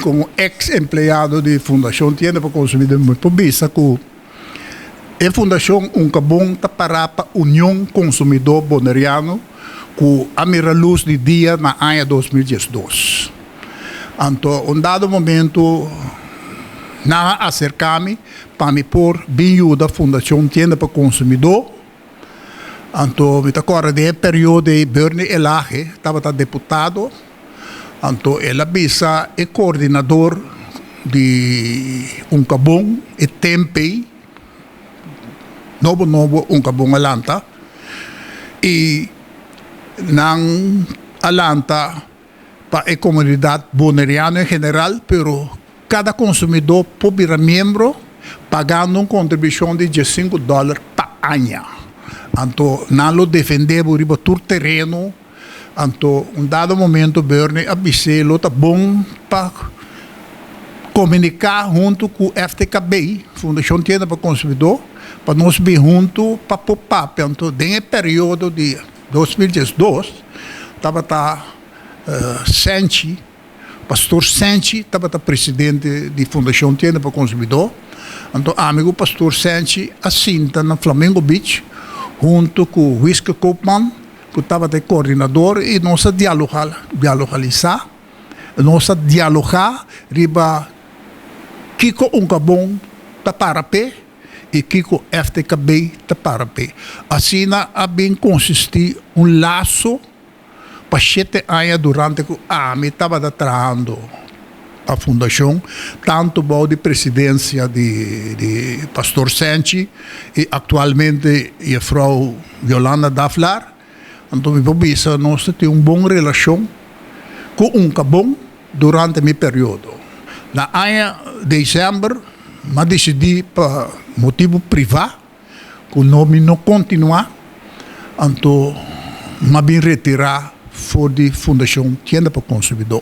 komo eks empleado di Fundashon Tienda pa Konsumidó mi por bisa ku e fundashon Unkabon ta pará pa Union Konsumidó Boneriano ku a mira lus di dia na aña 2012. Anto un dado momento nan a aserká mi pa mi por bin yuda Fundashon Tienda pa Konsumidó. Anto mi ta kòrda den e periodo ei Bernie Elhage tabata deputado, anto el a bisa e koordinador di Unkabon e temp ei, nobo nobo Unkabon a lanta i nan a lanta pa e komunidat boneriano en general, pero kada konsumidó por bira miembro pagando un kontribushon di diesinku dòler pa aña. Anto nan lo defendé bo riba tur tereno. Anto un dado momento Bernie a bis'é lo ta bon pa komuniká huntu ku FTKB, Fundashon Tienda pa Konsumidó, pa nos bin huntu pa por papia. Anto den e periodo di 2012 tabata Senchi, Pastor Senchi tabata presidente di Fundashon Tienda pa Konsumidó. Anto ami ku Pastor Senchi a sinta na Flamingo Beach huntu ku Wiske Koopman ku tabata e koordinador i nos a dialogalisá, nos a dialogá riba kiko Unkabon ta para p'e. i kiko FTKB ta para p'e. Asina a bin konsistí un laso pa shete aña durante ku ami tabata trahando pa fundashon, tantu bou di presidensia di di Pastor Senchi i aktualmente Jefrou Yolanda Daflar. Anto mi por bisa nos ta tin un bon relashon ku Unkabon. Durante mi periodo. Na aña december m'a dicidí pa motibu privá ku no mi no kontinuá, anto m'a bin retirá for di Fundashon Tienda pa Konsumidó.